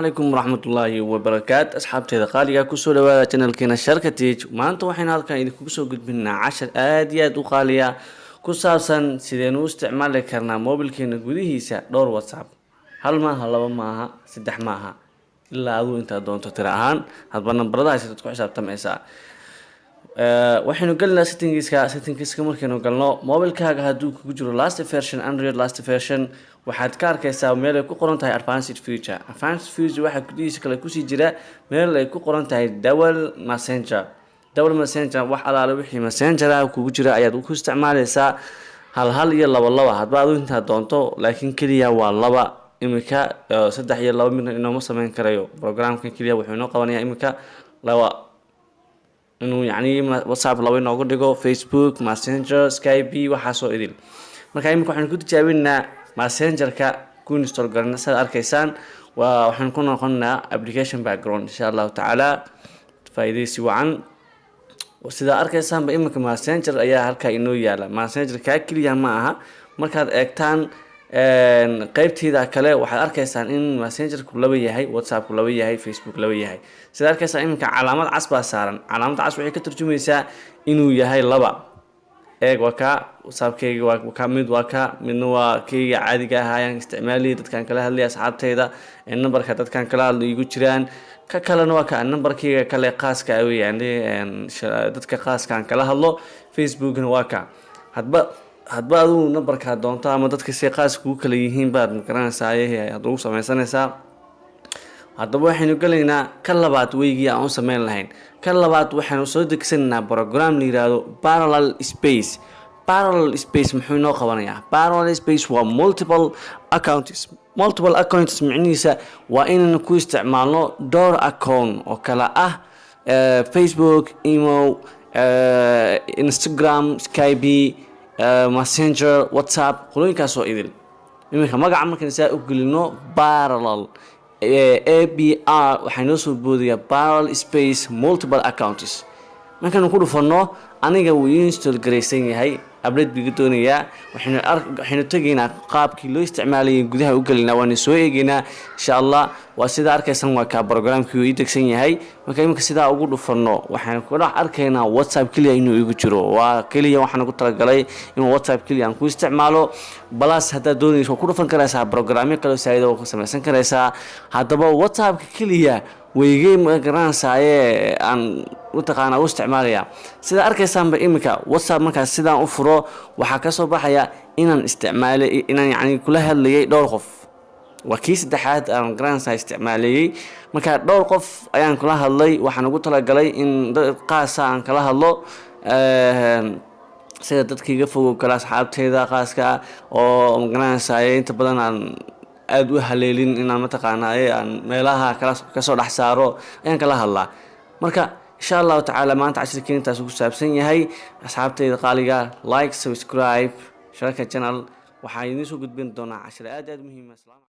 Calaykum waraxmatullaahi wabarakaat. Asxaabteeda qaaliga, kusoo dhawaada channelkeena Sharka Tech. Maanta waxaynu halkan idinkugu soo gudbinaa cashar aada iyo aada u qaaliya, ku saabsan sideenu u isticmaali karnaa mobilkeena gudihiisa dhowr WhatsApp. Hal maaha, laba maaha, saddex maaha, ilaa aduu intaad doonto tira ahaan, hadba nambarada haysataad ku xisaabtamaysaa. Waxaynu gelinaa settingska. Settingska markaynu galno, mobilkaaga hadduu kugu jiro last version Android, last version, waxaad ka arkaysaa meel ay ku qoran tahay advanced feature. Advanced feature waxaa gudihiisa kale kusii jira meel ay ku qoran tahay dual messenger. Dual messenger, wax alaale wixii messenger ah kugu jira ayaad ku isticmaaleysaa, hal hal iyo laba laba, hadba adu intaad doonto, laakiin keliya waa laba imika. Saddex iyo laba midna inooma sameyn karayo programkan. Keliya wuxuu inoo qabanayaa imika laba, inuu yacni WhatsApp laba inoogu dhigo, Facebook Messenger, Skype, waxaasoo idil. Marka imika waxaynu ku tijaabinaa Messengerka ku install garana. Sidaad arkaysaan, waa waxaan ku noqonaa application background, insha Allahu tacaala. Faa'iidaysi wacan. Sidaa arkaysaanba, iminka Messenger ayaa halkaa inoo yaala. Messenger kaa keliya ma aha. Markaad eegtaan qeybteeda kale, waxaad arkaysaan in Messengerku laba yahay, WhatsAppku laba yahay, Facebook laba yahay. Sidaa arkaysaan, iminka calaamad cas baa saaran. Calaamad cas waxay ka turjumaysaa inuu yahay laba. Eeg, waa kaa WhatsAppkayga, waa ka mid, waa ka midna, waa kayga caadiga ahaa ayaan isticmaalayay, dadkaan kala hadlaya, asxaabteyda, nambarka dadkaan kala hadlay igu jiraan. Ka kalena waa ka nambarkayga kale qaaska ah weeyaan, dadka qaaskaan kala hadlo. Facebookna waa ka. Hadba adigu nambarkaa doonto ama dadka si qaas kugu kala yihiin baad magaranaysaa aad ugu sameysanaysaa. Haddaba waxaynu gelaynaa ka labaad, weygii aan u sameyn lahayn. Ka labaad waxaynu soo degsanaynaa program la yiraahdo Parallel Space. Parallel Space muxuu inoo qabanayaa? Parallel Space waa multiple accounts. Multiple accounts micnihiisa waa inaynu ku isticmaalno dhowr account oo kala ah Facebook, imo, Instagram, Skype, Messenger, WhatsApp, qolooyinkaas oo idil. Iminka magaca markaan saa u gelino Parallel ABR, waxaa noo soo boodaya Parallel Space multiple accounts. Markaanu ku dhufano, aniga wuu ii install garaysan yahay, update buu iga doonayaa. Waxaynu tegaynaa qaabkii loo isticmaalayay, gudaha u gelinaa, waana soo eegaynaa, insha Allah. Waa sidaa arkaysan, waa kaa programkii uu ii degsan yahay. Marka iminka sidaa ugu dhufano, waxaan ku dhex arkaynaa WhatsApp keliya inuu igu jiro. Waa keliya waxaan ugu talagalay inuu WhatsApp keliya aan ku isticmaalo. Plus haddaad doonayso, waa ku dhufan karaysaa programyo kale saayida, waa ku samaysan karaysaa. Haddaba WhatsAppka keliya weygey, ma garanaysaaye, aan mataqaanaa u isticmaalaya. Sidaa arkaysaanba, iminka WhatsApp markaas sidaan u furo, waxaa kasoo baxaya inaan isticmaalay, inaan yacni kula hadlayay dhowr qof. Waa kii saddexaad aan garanaysaa isticmaaleeyey. Marka dhowr qof ayaan kula hadlay. Waxaan ugu talagalay in dad qaasa aan kala hadlo, sida dadka iga fogow kale, asxaabteyda qaaska oo magaranaysaay inta badan aan aada u haleelin inaan mataqaanaaye aan meelaha kala kasoo dhex saaro ayaan kala hadlaa. Marka insha Allahu tacaala, maanta cashirkeen intaas ku saabsan yahay. Asxaabteyda qaaliga, like, subscribe Sharka channel. Waxaan idiin soo gudbin doonaa cashir aad aad muhiim ah.